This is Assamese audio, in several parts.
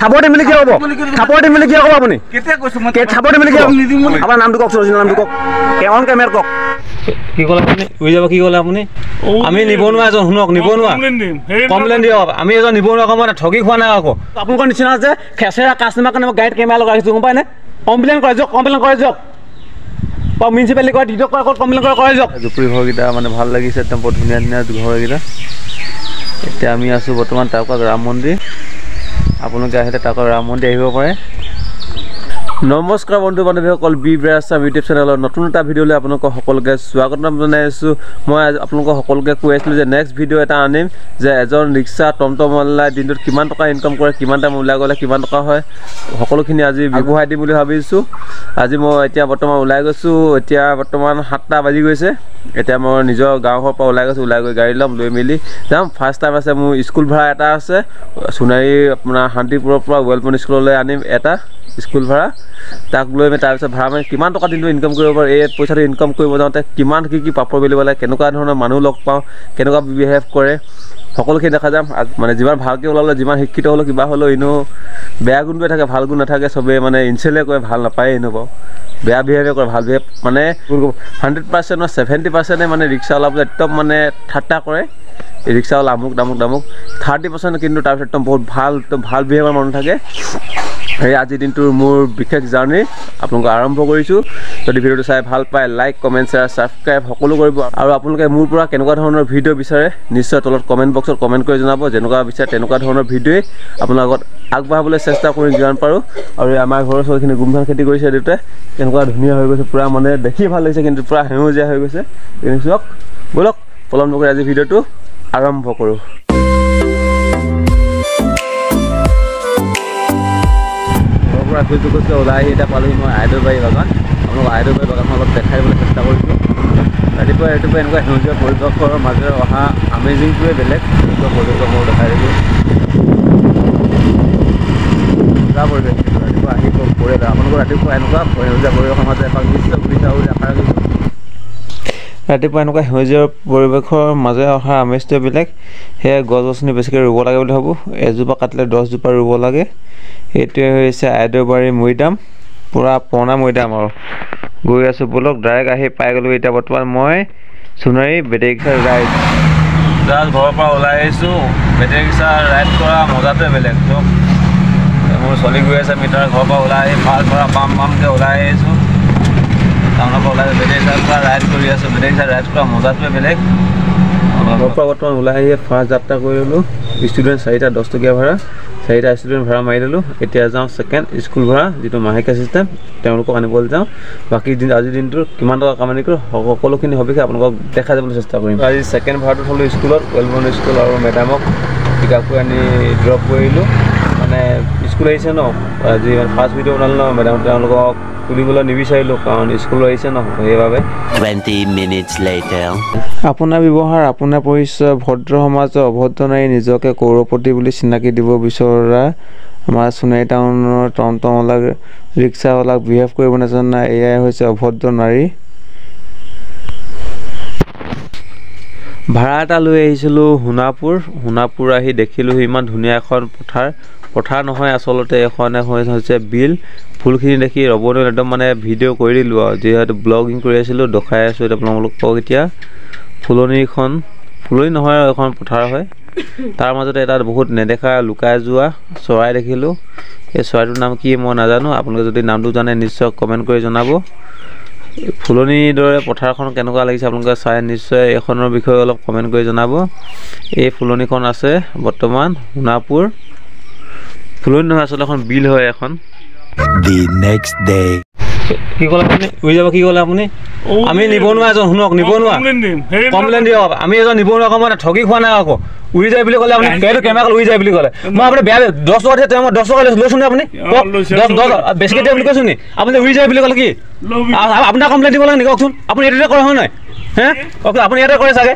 থাপৰ দিম বুলি কি হ'ব? থাপৰ দিম বুলি কি হ'ব আপুনি? কেতিয়া কৈছো মই? থাপৰ দিম বুলি কি হ'ব? আপোনাৰ নামটো কওকচোন, অৰিজিনেল নামটো কওক, অন কেমেৰাত কওক। কি ক'লে আপুনি? উৰি যাব কি ক'লে আপুনি? আমি নিবনুৱা এজন, শুনক, নিবনুৱা কমপ্লেইন দিয়ক। আমি এজন নিবনুৱা কম ঠগি খোৱা নাই আকৌ আপোনালোকৰ নিচিনা যে খেচেৰা কাষ্টমাৰ কাৰণে মই গাড়ীত কেমেৰা লগাই ৰাখিছোঁ, গম পায়নে? কমপ্লেইন কৰে যাওক, কমপ্লেইন কৰে যাওক, বা মিউনিচিপালিটি কৰে, ডিটক কৰে, ক'ত কমপ্লেইন কৰে কৰে যাওক। জুপুৰি ঘৰকেইটা মানে ভাল লাগিছে, একদম বৰ ধুনীয়া ধুনীয়া ঘৰকেইটা। এতিয়া আমি আছোঁ বৰ্তমান টাকুৱাক ৰাম মন্দিৰ। আপোনালোকে আহিলে টাকুৱাক ৰাম মন্দিৰ আহিব পাৰে। নমস্কাৰ বন্ধু বান্ধৱীসকল, বি বেৰাচাম ইউটিউব চেনেলৰ নতুন এটা ভিডিঅ'লৈ আপোনালোকক সকলোকে স্বাগতম জনাইছোঁ। মই আপোনালোকক সকলোকে কৈ আছিলোঁ যে নেক্সট ভিডিঅ' এটা আনিম যে এজন ৰিক্সা টমটমৱালাই দিনটোত কিমান টকা ইনকাম কৰে, কিমান টাইম ওলাই গ'লে কিমান টকা হয়, সকলোখিনি আজি ব্যৱহাই দিম বুলি ভাবিছোঁ। আজি মই এতিয়া বৰ্তমান ওলাই গৈছোঁ, এতিয়া বৰ্তমান 7টা বাজি গৈছে। এতিয়া মই নিজৰ গাঁও ঘৰৰ পৰা ওলাই গৈছোঁ, ওলাই গৈ গাড়ী ল'ম, লৈ মেলি যাম। ফাৰ্ষ্ট টাইম আছে মোৰ স্কুল ভাড়া এটা আছে, সোণাৰী আপোনাৰ শান্তিপুৰৰ পৰা ৱেলপন স্কুললৈ আনিম এটা স্কুল ভাড়া, তাক লৈ আমি তাৰপিছত ভাড়া মানে কিমান টকা দিনটো ইনকাম কৰিব পাৰোঁ, এই পইচাটো ইনকাম কৰিব যাওঁতে কিমান কি কি পাপৰ বেলিব লাগে, কেনেকুৱা ধৰণৰ মানুহ লগ পাওঁ, কেনেকুৱা বিহেভ কৰে, সকলোখিনি দেখা যাম। মানে যিমান ভালকৈ ওলালে, যিমান শিক্ষিত হ'লেও কিবা হ'লেও এনেও বেয়া গুণটোৱে থাকে, ভাল গুণ নাথাকে। চবেই মানে ইনচেলে কৰে, ভাল নাপায়, এনেও বাৰু বেয়া বিহেভে কৰে, ভাল বিহেভ মানে 100% বা 70% মানে ৰিক্সাৱালাবোৰে একদম মানে ঠাট্টা কৰে, এই ৰিক্সাৱালা আমুক তামুক তামুক। 30% কিন্তু তাৰপিছত একদম বহুত ভাল, একদম ভাল বিহেভৰ মানুহ থাকে। সেই আজিৰ দিনটোৰ মোৰ বিশেষ জাৰ্ণি আপোনালোকক আৰম্ভ কৰিছোঁ। যদি ভিডিঅ'টো চাই ভাল পায়, লাইক, কমেণ্ট, শ্বেয়াৰ, ছাবস্ক্ৰাইব সকলো কৰিব। আৰু আপোনালোকে মোৰ পৰা কেনেকুৱা ধৰণৰ ভিডিঅ' বিচাৰে নিশ্চয় তলত কমেণ্ট বক্সত কমেণ্ট কৰি জনাব। যেনেকুৱা বিচাৰে তেনেকুৱা ধৰণৰ ভিডিঅ'ই আপোনাৰ আগত আগবঢ়াবলৈ চেষ্টা কৰিম যিমান পাৰোঁ। আৰু আমাৰ ঘৰৰ ওচৰখিনি গোমধান খেতি কৰিছে দেউতাই, কেনেকুৱা ধুনীয়া হৈ গৈছে, পূৰা মানে দেখি ভাল লাগিছে, কিন্তু পূৰা সেউজীয়া হৈ গৈছে। চাওক, ব'লক পলম নকৰি আজি ভিডিঅ'টো আৰম্ভ কৰোঁ। পৰা খোজ ওলাই আহি এতিয়া পালোহি মই আইদৰবাৰী বাগান। আপোনালোক আইদৰবাৰী বাগানখন অলপ দেখাই দিবলৈ চেষ্টা কৰিছোঁ। ৰাতিপুৱা ৰাতিপুৱা এনেকুৱা সেউজীয়া পৰিৱেশৰ মাজেৰে অহা আমেজিংটোৱে বেলেগ। এনেকুৱা পৰিৱেশৰ মই দেখাই দিছোঁ, মজা পৰিৱেশ কিন্তু ৰাতিপুৱা আহি পৰে। আপোনালোকৰ ৰাতিপুৱা এনেকুৱা সেউজীয়া পৰিৱেশৰ মাজে এপাক নিশ্চয় ঘূৰি চাব বুলি আশা ৰাখিছোঁ। ৰাতিপুৱা এনেকুৱা সেউজীয়া পৰিৱেশৰ মাজেৰে অহা আমেজটোৱে বেলেগ। সেয়ে গছ গছনি বেছিকৈ ৰুব লাগে বুলি ভাবোঁ। এজোপা কাটিলে 10জোপা ৰুব লাগে। এইটোৱে হৈছে আইদৰবাৰী মৈদাম, পূৰা পুৰণা মৈদাম। আৰু গৈ আছোঁ, ব'লক ডাইৰেক্ট আহি পাই গ'লোঁ। এতিয়া বৰ্তমান মই Sonari battery rickshaw ride. Just ঘৰৰ পৰা ওলাই আহিছোঁ। বেটেৰী ৰিক্সা ৰাইড কৰা মজাটোৱে বেলেগ। মোৰ চলি গৈ আছে মিটাৰ। ঘৰৰ পৰা ওলাই আহি ভাল পৰা পাম পামকৈ ওলাই আহিছোঁ। টাউনৰ পৰা ওলাই বেটেৰী ৰিক্সা পৰা ৰাইড কৰি আছোঁ। বেটেৰী ৰিক্সা ৰাইড কৰা মজাটোৱে বেলেগ। ঘৰৰ পৰা বৰ্তমান ওলাই আহি ফাৰ্ষ্ট যাত্ৰা কৰি ল'লোঁ। ষ্টুডেণ্ট 4টা 10 টকীয়া ভাড়া, 4টা ষ্টুডেণ্ট ভাড়া মাৰি ল'লোঁ। এতিয়া যাওঁ ছেকেণ্ড স্কুল ভাড়া, যিটো মাহেকীয়া ছিষ্টেম, তেওঁলোকক আনিবলৈ যাওঁ। বাকী দিন আজিৰ দিনটোৰ কিমান টকা কামানি কৰোঁ সকলোখিনি সবিশেষ আপোনালোকক দেখাই যাবলৈ চেষ্টা কৰিম। আজি ছেকেণ্ড ভাড়াটো থ'লোঁ স্কুলত, ৱেলবৰ্ণ স্কুল, আৰু মেডামক পিক আপ কৰি আনি ড্ৰপ কৰিলোঁ। মানে স্কুল আহিছে ন, আজি ফাৰ্ষ্ট ভিডিঅ' বনালোঁ ন, মেডাম তেওঁলোকক তুলিবলৈ নিবিচাৰিলোঁ, কাৰণ স্কুল আহিছে ন, সেইবাবে। 20 minutes later. আপোনাৰ ব্যৱহাৰ, আপোনাৰ পৰিচয়, ভদ্ৰ সমাজৰ অভদ্ৰ নাৰী নিজকে কৌৰপতি বুলি চিনাকি দিব বিচৰা আমাৰ সোণাৰী টাউনৰ টমটমৱালাক, ৰিক্সাৱালাক বিহেভ কৰিব নাজানা, এয়াই হৈছে অভদ্ৰ নাৰী। ভাড়া এটা লৈ আহিছিলোঁ সোণাপুৰ। সোণাপুৰ আহি দেখিলোঁ ইমান ধুনীয়া এখন পথাৰ। পথাৰ নহয় আচলতে, এখন হৈছে বিল। ফুলখিনি দেখি ৰ'ব নোৱাৰিলোঁ, একদম মানে ভিডিঅ' কৰি দিলোঁ। আৰু যিহেতু ব্লগিং কৰি আছিলোঁ, দেখাই আছোঁ আপোনালোকক। এতিয়া ফুলনিখন, ফুলনি নহয় আৰু এখন পথাৰ হয়। তাৰ মাজতে এটা বহুত নেদেখা লুকাই যোৱা চৰাই দেখিলোঁ। এই চৰাইটোৰ নাম কি মই নাজানো, আপোনালোকে যদি নামটো জানে নিশ্চয় কমেণ্ট কৰি জনাব। ফুলনিৰ দৰে পথাৰখন কেনেকুৱা লাগিছে আপোনালোকে চাই নিশ্চয় এইখনৰ বিষয়ে অলপ কমেণ্ট কৰি জনাব। এই ফুলনিখন আছে বৰ্তমান সোণাপুৰ। ফুলনি নহয় আচলতে এখন বিল হয় এখন। The next day. কি ক'লে আপুনি? উৰি যাব কি ক'লে আপুনি? আমি নিবনুৱা এজন, শুনক, নিবনুৱা কমপ্লেইন দিয়ক। আমি এজন নিবনুৱা কম ঠগি খোৱা নাই আকৌ। উৰি যায় বুলি ক'লে আপুনি, সেইটো কেমেৰা উৰি যায় বুলি ক'লে। মই আপুনি বেয়া 10 টকা দিয়ে, তেওঁ মই 10 টকা লৈছোঁ নে আপুনি? কওক, 10 বেছিকৈ দিয়ে বুলি কৈছোঁ নি? আপুনি উৰি যায় বুলি ক'লে কি আপোনাক কমপ্লেইন দিব লাগে নি? কওকচোন, আপুনি এইটোতে কৰে হয় নহয়? হে, আপুনি ইয়াতে কৰে চাগে।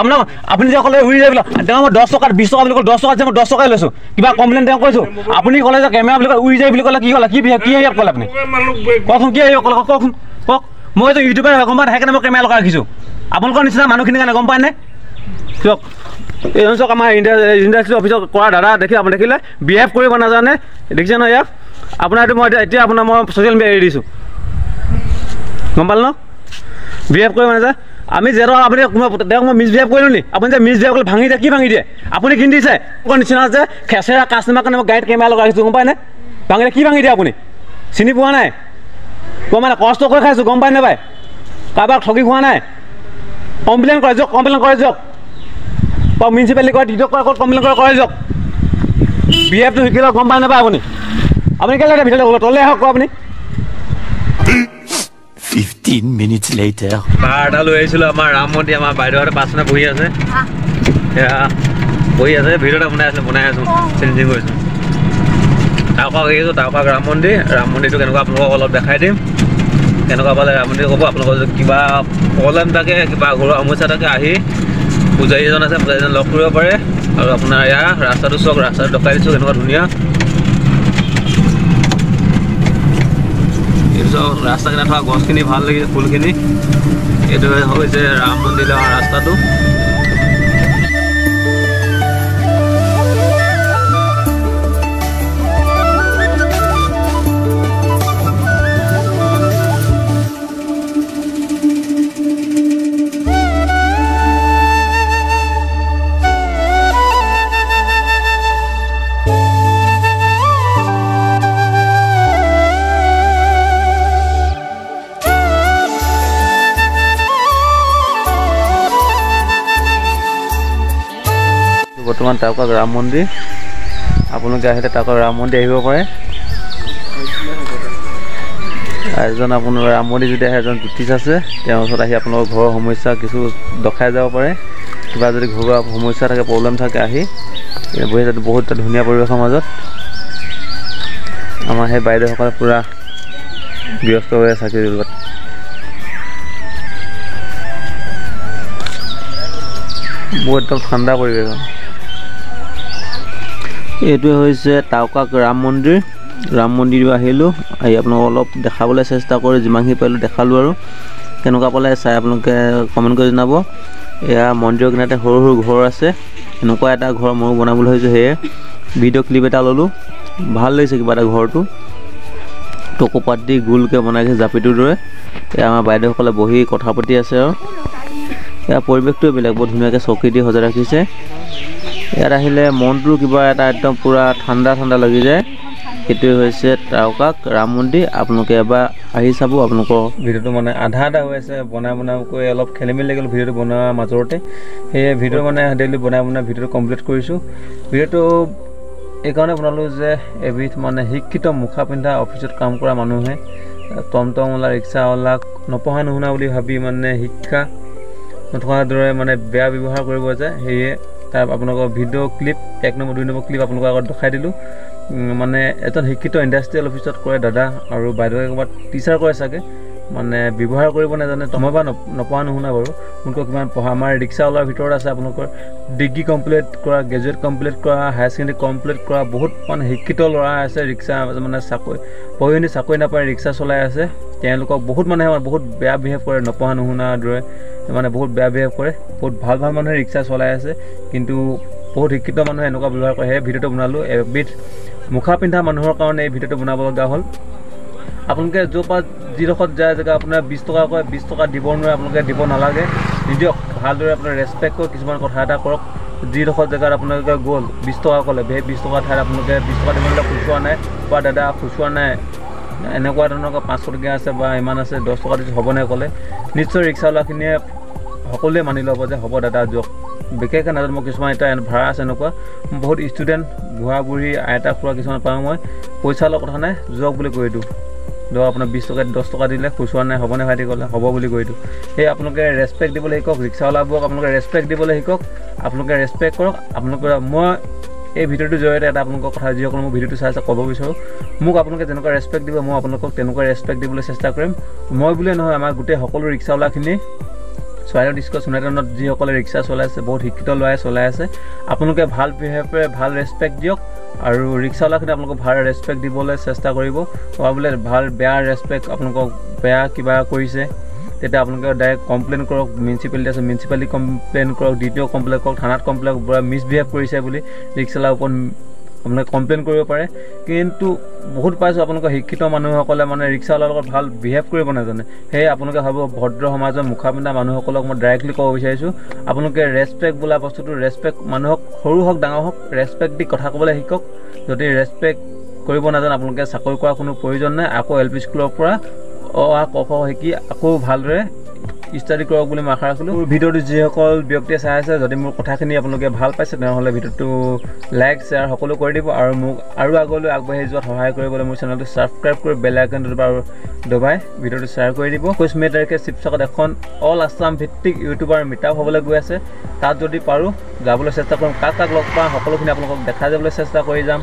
আপোনাক আপুনি যে ক'লে উৰি যায় বোলে, তেওঁ মই 10 টকাত 20 টকা বুলি ক'লে, 10 টকাত যে মই 10 টকাই লৈছোঁ, কিবা কমপ্লেইন তেওঁ কৈছোঁ। আপুনি ক'লে যে কেমেৰা বুলি ক'লে উৰি যায় বুলি ক'লে, কি ক'লে, কি কি হেৰিয়ত ক'লে আপুনি? কওকচোন, কি হেৰিয়ত ক'লে কওকচোন, কওক। মই এইটো ইউটিউবাৰ গম পাই, সেইকাৰণে মই কেমেৰা লগাই ৰাখিছোঁ আপোনালোকৰ নিচিনা মানুহখিনিৰ কাৰণে, গম পায়নে? দিয়ক। এইজন চাওক আমাৰ ইণ্ডাষ্ট্ৰি অফিচত কৰা দাদা দেখি আপুনি দেখিলে বিহেভ কৰিব নাজানে দেখিছে নহয় ইয়াক আপোনাৰ এইটো মই এতিয়া আপোনাৰ মই ছ'চিয়েল মিডিয়া এৰি দিছোঁ গম পালে ন বিহেভ কৰিব নাজানে আমি যিহেতু আপুনি তেওঁক মই মিছবিহেভ কৰিলোঁ নি আপুনি যে মিছবিহেভ কৰিলে ভাঙি দিয়ে কি ভাঙি দিয়ে আপুনি কিনি দিছে নিচিনা যে খেচেৰা কাষ্টমাৰ কাৰণে মই গাড়ীত কেমেৰা লগাই ৰাখিছোঁ গম পায়নে ভাঙি দিয়ে কি ভাঙি দিয়ে আপুনি চিনি পোৱা নাই গম পাই নাই কষ্ট কৰি খাইছোঁ গম পাই নাপায় কাৰোবাক ঠগি খোৱা নাই কমপ্লেইন কৰে যাওক কমপ্লেইন কৰে যাওক বা মিউনিচিপালিটি কৰে ডিটক কৰে ক'ত কমপ্লেইন কৰে কৰে যাওক বিহেভটো শিকি লওক গম পাই নাপায় আপুনি আপুনি কেলৈ এতিয়া ভিতৰলৈ গ'ল তললৈ আহক আপুনি 15 minutes later. বাৰ এটা লৈ আহিছিলোঁ আমাৰ ৰাম মন্দিৰ আমাৰ বাইদেউহঁতে পাছনে বহি আছে এয়া বহি আছে ভিডিঅ' এটা বনাই আছিলোঁ বনাই আছোঁ চেঞ্জিং কৰিছোঁ টাউকাক আহিছোঁ টাউকাক ৰাম মন্দিৰ ৰাম মন্দিৰটো কেনেকুৱা আপোনালোকক অলপ দেখাই দিম কেনেকুৱা পালে ৰাম মন্দিৰ ক'ব আপোনালোকৰ যদি কিবা প্ৰব্লেম থাকে কিবা ঘৰুৱা সমস্যা থাকে আহি পূজাৰী এজন আছে পূজাৰীজন লগ কৰিব পাৰে আৰু আপোনাৰ ইয়াৰ ৰাস্তাটো চাওক ৰাস্তাটো দেখাই দিছোঁ কেনেকুৱা ধুনীয়া ৰাস্তা কিনাৰত থকা গছখিনি ভাল লাগিছে ফুলখিনি এইটো হৈছে ৰাম মন্দিৰৰ ৰাস্তাটো বৰ্তমান টাউকাক ৰাম মন্দিৰ আপোনালোকে আহিলে টাউকাক ৰাম মন্দিৰ আহিব পাৰে এজন আপোনাৰ ৰাম মন্দিৰ যদি আহে এজন জ্যোতিষ আছে তেওঁৰ ওচৰত আহি আপোনালোকৰ ঘৰৰ সমস্যা কিছু দেখাই যাব পাৰে কিবা যদি ঘৰুৱা সমস্যা থাকে প্ৰব্লেম থাকে আহি বহি আছে বহুত ধুনীয়া পৰিৱেশৰ মাজত আমাৰ সেই বাইদেউসকলে পূৰা ব্যস্ত হৈ আছে চাকি জ্বলোৱাত বহুত একদম ঠাণ্ডা পৰিৱেশ এইটোৱে হৈছে টাউকাক ৰাম মন্দিৰ ৰাম মন্দিৰ আহিলোঁ আহি আপোনালোকক অলপ দেখাবলৈ চেষ্টা কৰি যিমানখিনি পাৰিলোঁ দেখালোঁ আৰু কেনেকুৱা পালে চাই আপোনালোকে কমেণ্ট কৰি জনাব এয়া মন্দিৰৰ কিনাৰতে সৰু সৰু ঘৰ আছে এনেকুৱা এটা ঘৰ ময়ো বনাবলৈ হৈছোঁ সেয়ে ভিডিঅ' ক্লিপ এটা ল'লোঁ ভাল লাগিছে কিবা এটা ঘৰটো টকৌপাত দি গোলকৈ বনাইছে জাপিটোৰ দৰে এয়া আমাৰ বাইদেউসকলে বহি কথা পাতি আছে আৰু ইয়াৰ পৰিৱেশটোৱে বেলেগ বহুত ধুনীয়াকৈ চকী দি সজাই ৰাখিছে ইয়াত আহিলে মনটো কিবা এটা একদম পূৰা ঠাণ্ডা ঠাণ্ডা লাগি যায় এইটোৱে হৈছে টাউকাক ৰাম মন্দিৰ আপোনালোকে এবাৰ আহি চাব আপোনালোকৰ ভিডিঅ'টো মানে আধা আধা হৈ আছে বনাই বনাই অলপ খেলি মেলি লাগিল ভিডিঅ'টো বনোৱাৰ মাজতে সেয়ে ভিডিঅ' মানে ডেইলি বনাই বনাই ভিডিঅ'টো কমপ্লিট কৰিছোঁ ভিডিঅ'টো এইকাৰণে বনালোঁ যে এবিধ মানে শিক্ষিত মুখা পিন্ধা অফিচত কাম কৰা মানুহে টমটমৱালা ৰিক্সাৱালাক নপঢ়া নুশুনা বুলি ভাবি মানে শিক্ষা নথকাৰ দৰে মানে বেয়া ব্যৱহাৰ কৰিব যায় সেয়ে তাৰ আপোনালোকৰ video' clip 1 number 2 number clip আপোনালোকৰ আগত দেখাই দিলোঁ মানে এজন শিক্ষিত ইণ্ডাষ্ট্ৰিয়েল অফিচত কৰে দাদা আৰু বাইদেৱে ক'ৰবাত টিচাৰ কৰে চাগে মানে ব্যৱহাৰ কৰিব নাজানে মই বা নপঢ়া নুশুনা বাৰু মোতকৈ কিমান পঢ়া আমাৰ ৰিক্সাৱালাৰ ভিতৰত আছে আপোনালোকৰ ডিগ্ৰী কমপ্লিট কৰা গ্ৰেজুৱেট কমপ্লিট কৰা হায়াৰ ছেকেণ্ডেৰী কমপ্লিট কৰা বহুত মানে শিক্ষিত ল'ৰা আছে ৰিক্সা মানে চাকৰি পঢ়ি শুনি চাকৰি নাপায় ৰিক্সা চলাই আছে তেওঁলোকক বহুত মানুহে বহুত বেয়া বিহেভ কৰে নপঢ়া নুশুনাৰ দৰে মানে বহুত বেয়া বিহেভ কৰে বহুত ভাল ভাল মানুহে ৰিক্সা চলাই আছে কিন্তু বহুত শিক্ষিত মানুহে এনেকুৱা ব্যৱহাৰ কৰে সেয়ে ভিডিঅ'টো বনালোঁ এবিধ মুখা পিন্ধা মানুহৰ কাৰণে এই ভিডিঅ'টো বনাব লগা হ'ল আপোনালোকে য'ৰ পৰা যিডোখৰত যায় জেগা আপোনাৰ 20 টকা কয় 20 টকা দিব নোৱাৰে আপোনালোকে দিব নালাগে নিদিয়ক ভালদৰে আপোনাৰ ৰেচপেক্ট কৰি কিছুমান কথা এটা কৰক যিডোখৰ জেগাত আপোনালোকে গ'ল 20 টকা ক'লে সেই 20 টকা ঠাইত আপোনালোকে 20 টকা দিবলৈ খুচুৰা নাই বা দাদা খুচুৰা নাই এনেকুৱা ধৰণৰ 500 টকীয়া আছে বা ইমান আছে 10 টকা দিছোঁ হ'বনে ক'লে নিশ্চয় ৰিক্সাৱালাখিনিয়ে সকলোৱে মানি ল'ব যে হ'ব দাদা যাওক বিশেষকৈ নাজানো মই কিছুমান এতিয়া ভাড়া আছে এনেকুৱা বহুত ষ্টুডেণ্ট বুঢ়া বুঢ়ী আইতা খুৰা কিছুমান পাওঁ মই পইচা লোৱা কথা নাই যাওক বুলি কৈ দিওঁ ধৰক আপোনাৰ 20 টকা 10 টকা দিলে খুচুৰা নাই হ'বনে ভাইটি ক'লে হ'ব বুলি কৈ দিওঁ সেই আপোনালোকে ৰেচপেক্ট দিবলৈ শিকক ৰিক্সাৱালাবোৰক আপোনালোকে ৰেচপেক্ট দিবলৈ শিকক আপোনালোকে ৰেচপেক্ট কৰক আপোনালোকে মই এই ভিডিঅ'টোৰ জৰিয়তে এটা আপোনালোকৰ কথা যিসকল মোৰ ভিডিঅ'টো চাই আছে ক'ব বিচাৰোঁ মোক আপোনালোকে যেনেকুৱা ৰেচপেক্ট দিব মই আপোনালোকক তেনেকুৱা ৰেচপেক্ট দিবলৈ চেষ্টা কৰিম মই বুলিয়ে নহয় আমাৰ গোটেই সকলো ৰিক্সাৱালাখিনি চৰাইদেউ ডিষ্ট্ৰিক্টৰ সোণাই টাউনত যিসকলে ৰিক্সা চলাই আছে বহুত শিক্ষিত ল'ৰাই চলাই আছে আপোনালোকে ভাল বিহেভিয়াৰ ভাল ৰেচপেক্ট দিয়ক আৰু ৰিক্সাৱালাখিনি আপোনালোকক ভাল ৰেচপেক্ট দিবলৈ চেষ্টা কৰিব বা বোলে ভাল বেয়া ৰেচপেক্ট আপোনালোকক বেয়া কিবা কৰিছে তেতিয়া আপোনালোকে ডাইৰেক্ট কমপ্লেইন কৰক। মিউনিচিপালিটি আছে, মিউনিচিপালিটি কমপ্লেইন কৰক, দ্বিতীয় কমপ্লেইন কৰক, থানাত কমপ্লেইন, পূৰা মিছবিহেভ কৰিছে বুলি ৰিক্সাৱালাৰ ওপৰত আপোনালোকে কমপ্লেইন কৰিব পাৰে। কিন্তু বহুত পাইছোঁ আপোনালোকৰ শিক্ষিত মানুহসকলে মানে ৰিক্সাৱালাৰ লগত ভাল বিহেভ কৰিব নাজানে। সেয়ে আপোনালোকে ভাবক, ভদ্ৰ সমাজৰ মুখা পিন্ধা মানুহসকলক মই ডাইৰেক্টলি ক'ব বিচাৰিছোঁ, আপোনালোকে ৰেচপেক্ট বোলা বস্তুটো, ৰেচপেক্ট মানুহক সৰু হওক ডাঙৰ হওক ৰেচপেক্ট দি কথা ক'বলৈ শিকক। যদি ৰেচপেক্ট কৰিব নাজানে আপোনালোকে চাকৰি কৰাৰ কোনো প্ৰয়োজন নাই। আকৌ এল পি স্কুলৰ পৰা অ আ ক খ শিকি আকৌ ভালদৰে ষ্টাডি কৰক বুলি মই আশা ৰাখিলোঁ। ভিডিঅ'টো যিসকল ব্যক্তিয়ে চাই আছে, যদি মোৰ কথাখিনি আপোনালোকে ভাল পাইছে তেনেহ'লে ভিডিঅ'টো লাইক শ্বেয়াৰ সকলো কৰি দিব আৰু মোক আৰু আগলৈ আগবাঢ়ি যোৱাত সহায় কৰিবলৈ মোৰ চেনেলটো ছাবস্ক্ৰাইব কৰি বেল আইকনটো দবাই ভিডিঅ'টো শ্বেয়াৰ কৰি দিব। 21 মে' তাৰিখে শিৱসাগৰত এখন অল আছাম ভিত্তিক ইউটিউবাৰ মিটআপ হ'বলৈ গৈ আছে, তাত যদি পাৰোঁ যাবলৈ চেষ্টা কৰিম। কাক কাক লগ পাওঁ সকলোখিনি আপোনালোকক দেখাই যাবলৈ চেষ্টা কৰি যাম।